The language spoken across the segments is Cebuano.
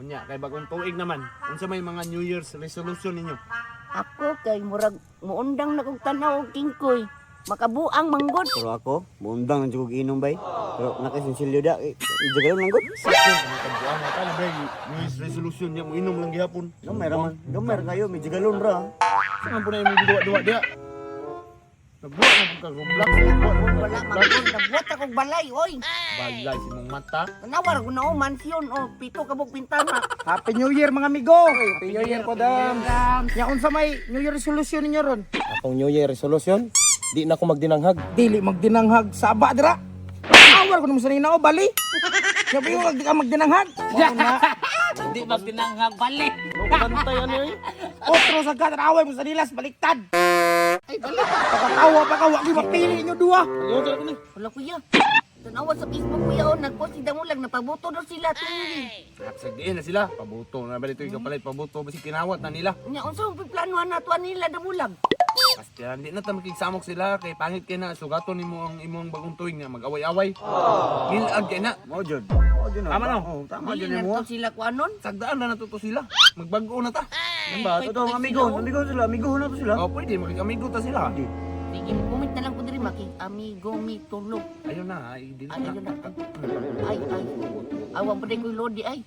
Unya kay bagong tuig naman. Unsa may mga New Year's resolution ninyo? Ako kay murag muundang na kog tan-aw og kingkoy. Makabuang manggod. Pero ako, muundang ang jugog inom bay. Pero nakasinsilyo da, eh, jagalon lang gud. Makabuang na ka na ba New Year's resolution niya mo inom lang gihapon. Gamay ra man, gamay ra kayo, may jagalon ra. Saan po na yung duwa-duwa diya? Nagbuhat na pong kag-Roblox. Nagbuhat na Wala manggod, nabuhat akong balay oy. Balay si mong mata. Tanawar ko na oh, mansyon oh, pito ka buok bintana. Happy New Year mga amigo. Happy New Year po, Dam. Nya unsa may New Year resolution ninyo ron? Akong New Year resolution, di na ako magdinanghag. Dili magdinanghag saba dira. Awar ko nimo sa nina oh, bali. Nya biyo di ka magdinanghag. Mao na. Di magtinanghag balik. Bantay ano eh. Otro sa kataway mo sa nilas baliktad. Ay balik. Pakatawa pa ka wa gyud mapili inyo duha. Wala kuya. Tanawa sa Facebook kuya oh, nagpost si Damulag napaboto daw sila tuig. Sagdiin na sila. Pabuto na ba dito yung kapalit pabuto basi kinawat na nila. Nya unsa ang plano nato nila Damulag? Basta hindi na ta makigsamok sila kay pangit kay na sugaton nimo ang imong bagong tuig nga mag-away-away. Gilag kay na. Mao jud. Mao jud na. Tama no? Oh, tama Dili jud na nimo. to sila kuanon. Sagdaan na natuto sila. Magbago na ta. Ba, totoo amigo, amigo sila, amigo na to sila. Oh, pwede makig-amigo ta sila. Sige, comment na lang ko diri maki amigo mi tulog. Ayun na, ay dili Ay, na. ayun na. Ay, ay. Awa pa ko lodi ay.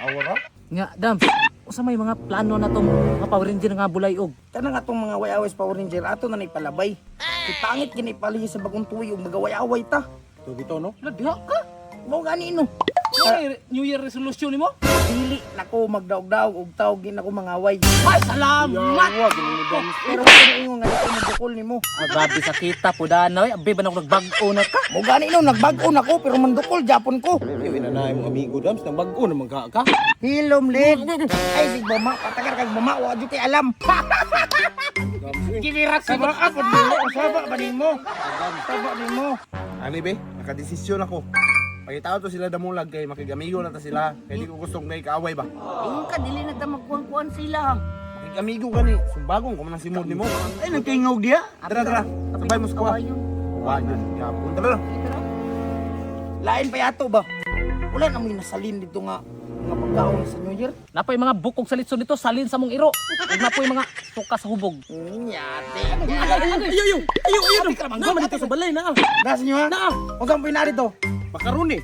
Awa ra. Nga, Dam, usa may mga plano na tong mga Power Ranger nga bulay og. Kanang atong mga way-aways Power Ranger ato na naipalabay. Kay pangit kini pali sa bagong tuig ug magaway-away ta. To bito no. Wala diha ka. Mao gani no. New Year resolution nimo? Dili nako magdaog-daog og tawag gin ako mangaway. Ay, salamat. Pero kung ingon nga dito madukol nimo. Ah, grabe sa kita po dana oy. Abi ba na ako nagbag-o na ka? Mo gani no nagbag-o nako pero mandukol japon ko. Iyo ina na imong amigo Dams nang bag-o naman ka ka. Hilom lid. Ay sig mama, patagar kag mama wa jud kay alam. Kinirak Saba ka pud nimo, saba ba nimo? Saba nimo. Ani be, nakadesisyon ako. Pagitao to sila damulag kay makig-amigo na ta sila. Kay di ko gustong kay kaaway ba. Ingon ka dili na ta magkuan-kuan sila. Makig-amigo gani, sumbagong ko man ang simod nimo. Ay nagtingog diya. Tara tara, sabay mo sa kuha. Kawayon. Wayon, yapon. Tara. Tara. Lain pa yato ba? Wala na mo'y nasalin dito nga nga pagkaon sa New Year. Napoy mga bukog sa litson dito, salin sa mong iro. Ug napoy mga suka sa hubog. Nyate. Ayo ayo. Ayo ayo. Naman dito sa balay na. Nasa inyo ha? Naa. Huwag kang pinari to. Makaroni,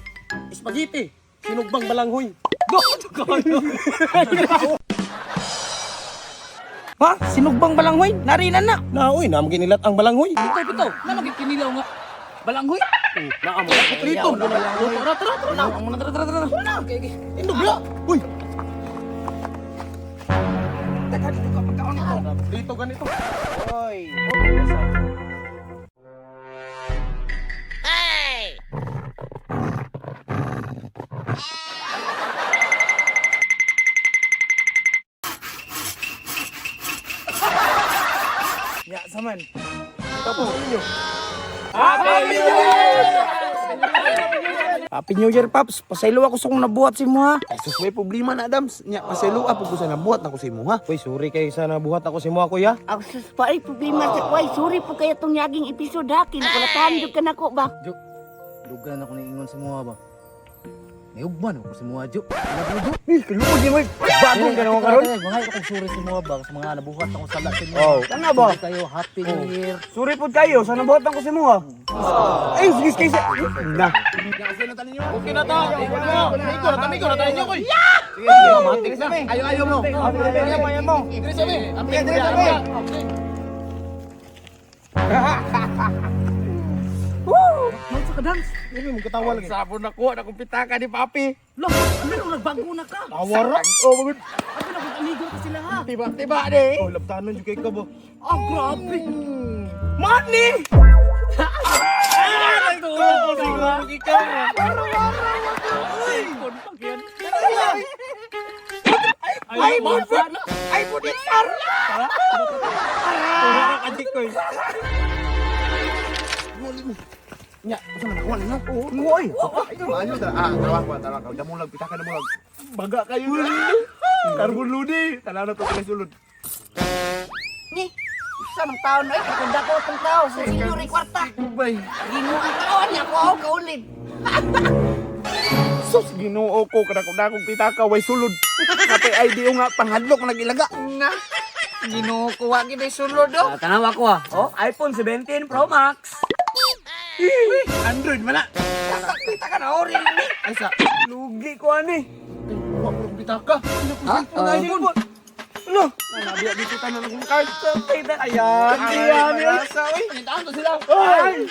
spaghetti, sinugbang balanghoy. Go, go. Ha? Sinugbang balanghoy? Narina na. Na oy, na ginilat ang balanghoy. Bitaw, bitaw. Na magkinilaw nga. Balanghoy. Naa mo prito. Tara, tara, tara na. Tara, tara, tara. Tara na. Okay, okay. Indog la. Uy, Teka, dito ka pagkaon ito. prito ganito. Oy. Ya, saman. Happy New Year, Paps. Pasaylo ako sa kung nabuhat si mo, ha. Ay sus, may problema na Adams. Nya paselo po ko sa nabuhat na ko sa imo ha. Uy, sorry kay sa nabuhat ako si mo kuya. Ako sus pa ay problema sa kway. Sorry po kaya tong yaging episode ha. Kinakulatahan jud ka nako ba? Dugan ako niingon sa mga ba. May ugman ako sa mga jo. Eh, kaluod ni mo. Bagong ka naman karon. Mga akong sorry sa mga ba sa mga nabuhat akong sala sa mga. Oh, tama ba? Sorry kayo, Happy New Year. Sorry pod kayo sa nabuhat ko si mo ha. Ay, sige sige. Na. Okay na ta. Amigo na ta, amigo na ta inyo koy. Sige, sige, matik na. Ayo ayo mo. Ayan mo, ayan mo. Diri sa mi. Sige, diri sa mi. Mao sa kadans. Hindi mo katawa lagi. Sabon na ko, akong pitaka ni Papi. Lo, ano nagbago na ka? Tawara. Oh, magud. Abi na kung amigo na sila ha. Tiba, tiba, di. Oh, labtanon jud kay ka ba. Oh, grabe. Money! Ay, siguro ikaw. Ay, mo, ay, mo, sir! Tawara ka jikoy. Nya, usa man nakuha nimo. Ngoy. Ayo tara. Ah, tara ko, tara ka. Damulag pitaka damulag. Baga kayo. Carbon ludi. Tanaw na to sila sulod. Ni. Isa mang taon ay kung dako tong tao sa senior ay kwarta. Kubay. Ginoo ang taon niya ko ako kaulid. Sus, Ginoo ko kada ko dakong pitaka way sulod. Kape ID nga panghadlok nagilaga. Na. Ginoo ko wa gid sulod oh. Ah, tanawa ko ah. Oh, iPhone 17 Pro Max. Android man na. Pitaka na ori ni. Ay sa Lugi ko ani. wa ko pitaka. Ha? Ah, iPhone. Ano? Nabiya dito tanan akong card. Ayan, ayan. Ay, Pangitaan to sila. Ay!